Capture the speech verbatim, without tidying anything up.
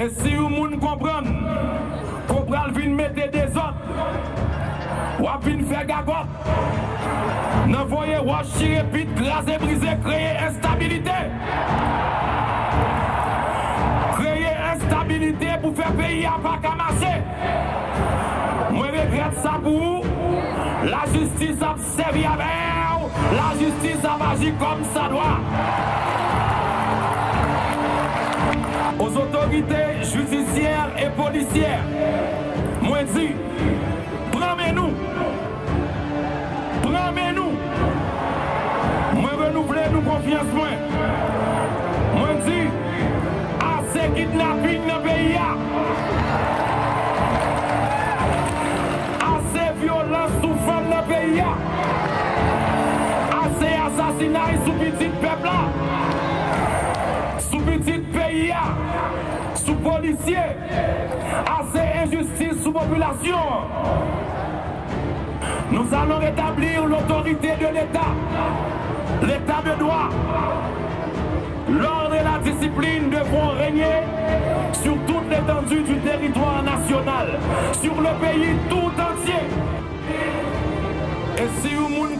E si yon moun konprann ke w pral vin mete dezòd, w ap vin fè gagòt, nan voye wòch, chire pit, kraze brize, kreye enstabilite. Kreye enstabilite pou fè peyi a pa ka mache. Mwen regrèt sa pou ou. Lajistis ap sèvi avè w, lajistis ap aji kòm sa dwa. Aux autorités judiciaires et policières, mwen di, pran men nou. Pran men nou. Mwen renouvle nou konfyans mwen. Mwen di, ase kidnaping nan peyi a. Ase vyolans sou fanm nan peyi a. Ase asasinay sou pitit pèp la. Sou pitit peyi a. Sou polisye. Ase enjistis sou popilasyon an. Nous allons rétablir l'autorité de l'État, l'état de droit. L'ordre et la discipline devront régner sur toute l'étendue du territoire national, sur le pays tout entier. E si yon moun